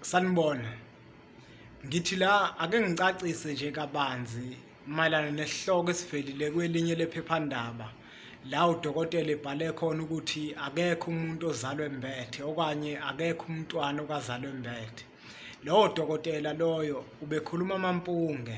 Sanibona. Ngithi la ake ngicacise nje kabanzi mayelana nesihloko esivelile kwelinye lephephandaba la udokotela ebhale khona ukuthi akekho umuntu ozalwe embethe okanye akekho umntwana okazalwe embethe. Lowo dokotela loyo ubekhuluma amampunge.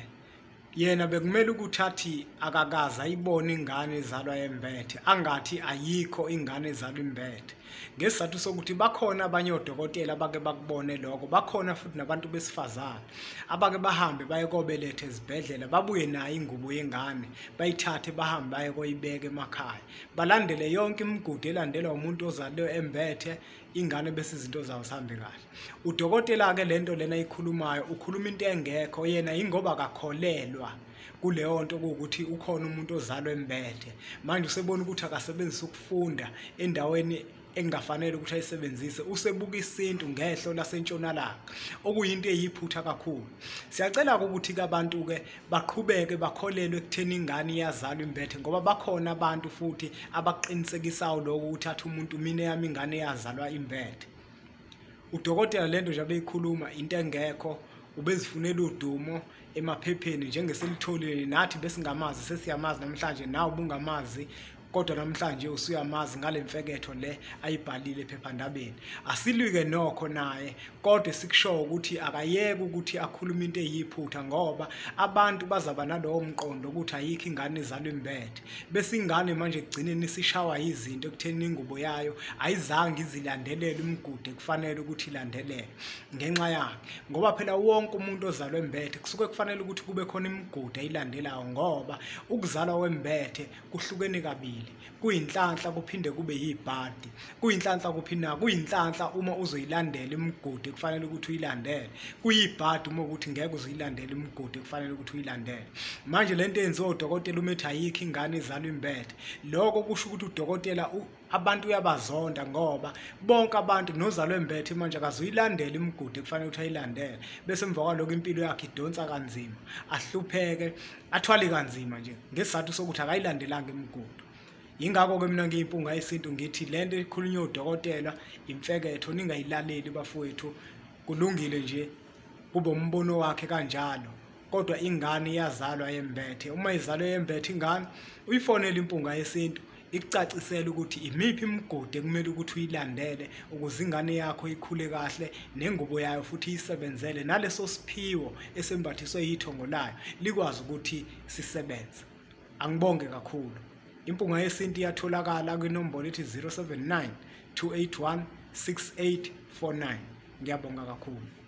Yena bekumele ukuthi athi akakaze ayibone ingane ezalwa embethe, angathi ayikho ingane ezalwa imbethe. Ngesizathu sokuthi bakhona abanye odokotela abake bakubone lokho, bakhona futhi nabantu besifazane abake bahambe baye kobeletha ezibhedlela, babuye nayo ingubo yengane, bayithathe bahambe baye koyibeka emakhaya, balandele yonke imigudu elandelwa umuntu ozalwe embethe, ingane bese izinto zawo zihambe kahle. Udokotela-ke lento lena ayikhulumayo ukhuluma into engekho, yena yingoba akakholelwa kuleyo nto kuwukuthi ukhona umuntu ozalwe embethe. Manje usebona ukuthi akasebenzise ukufunda endaweni engafanele ukuthi ayisebenzise, usebuka isintu ngehlo lasentshonalanga, okuyinto eyiphutha kakhulu. Siyacela-ke ukuthi-ke abantu-ke baqhubeke bakholelwe ekutheni ingane iyazalwa imbethe, ngoba bakhona abantu futhi abaqinisekisayo lokho ukuthi athi umuntu mina yami ingane iyazalwa imbethe. Udokotela lento nje abeyikhuluma into engekho, ubezifunela udumo emaphepheni njengeselitholile, nathi besingamazi sesiyamazi namhlanje, nawe ubungamazi kodwa namhlanje usuyamazi ngale mfeketho le ayibhalile ephephandabeni. Asilwike nokho naye, kodwa sikusho ukuthi akayeke ukuthi akhulume into eyiphutha, ngoba abantu bazaba nalowo mqondo ukuthi ayikho ingane ezalwa imbethe, bese ingane manje ekugcineni isishawa izinto ekutheni ingubo yayo ayizange izilandelele imigudu ekufanele ukuthi ilandelele ngenxa yakhe. Ngoba phela wonke umuntu ozalwe embethe kusuke kufanele ukuthi kube khona imigudu ayilandelayo, ngoba ukuzalwa wembethe kuhlukene kabili, kuyinhlanhla kuphinde kube yibhadi. Kuyinhlanhla kuphi na? Kuyinhlanhla uma uzoyilandela imigudu ekufanele ukuthi uyilandele, kuyibhadi uma ukuthi ngeke uzoyilandela imigudu ekufanele ukuthi uyilandele. Manje lento eyenziwa udokotela uma ethi ayikho ingane ezalwa imbethe, lokho kusho ukuthi udokotela abantu uyabazonda, ngoba bonke abantu nozalwe embethe manje akazuyilandela imigudu ekufanele ukuthi ayilandele, bese emva kwalokho impilo yakhe idonsa kanzima, ahlupheke, athwale kanzima nje ngesizathu sokuthi akayilandelanga imigudu. Yingakho-ke mina ngiyimpunga yesintu ngithi lento ekhulunywa udokotela imfeketho, ningayilaleli bafowethu. Kulungile nje kube umbono wakhe kanjalo, kodwa ingane iyazalwa yembethe. Uma izalwe yembethe ingane, uyifonele impunga yesintu ikucacisele ukuthi imiphi imigudu ekumele ukuthi uyilandele ukuze ingane yakho ikhule kahle, nengubo yayo futhi iyisebenzele, naleso siphiwo esembathiswe yithongo layo likwazi ukuthi sisebenze. Angibonge kakhulu. Impunga yesintu iyatholakala kwinombolo ethi 079 281 6849. Ngiyabonga kakhulu.